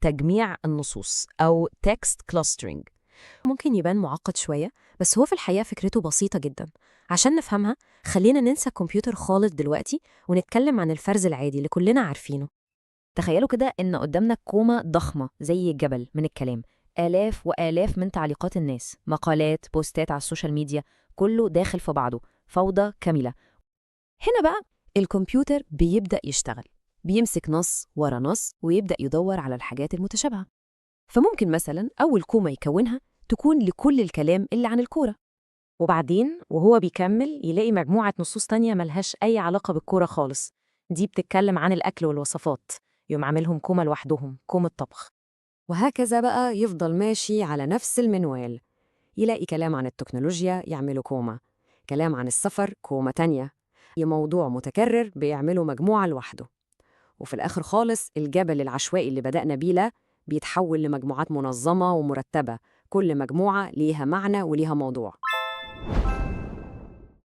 تجميع النصوص أو text clustering. ممكن يبان معقد شوية، بس هو في الحقيقة فكرته بسيطة جدا. عشان نفهمها خلينا ننسى الكمبيوتر خالص دلوقتي ونتكلم عن الفرز العادي اللي كلنا عارفينه. تخيلوا كده إن قدامنا كومة ضخمة زي الجبل من الكلام، آلاف وآلاف من تعليقات الناس، مقالات، بوستات على ال social media، كله داخل في بعضه، فوضى كاملة. هنا بقى الكمبيوتر بيبدأ يشتغل، بيمسك نص ورا نص ويبدأ يدور على الحاجات المتشابهة. فممكن مثلا أول كومة يكونها تكون لكل الكلام اللي عن الكورة، وبعدين وهو بيكمل يلاقي مجموعة نصوص تانية ملهاش أي علاقة بالكورة خالص، دي بتتكلم عن الأكل والوصفات، يقوم عاملهم كومة لوحدهم، كومة طبخ. وهكذا بقى يفضل ماشي على نفس المنوال، يلاقي كلام عن التكنولوجيا يعملوا كومة، كلام عن السفر كومة تانية، موضوع متكرر بيعملوا مجموعة لوحده. وفي الآخر خالص الجبل العشوائي اللي بدأنا بيه ده بيتحول لمجموعات منظمة ومرتبة، كل مجموعة ليها معنى وليها موضوع.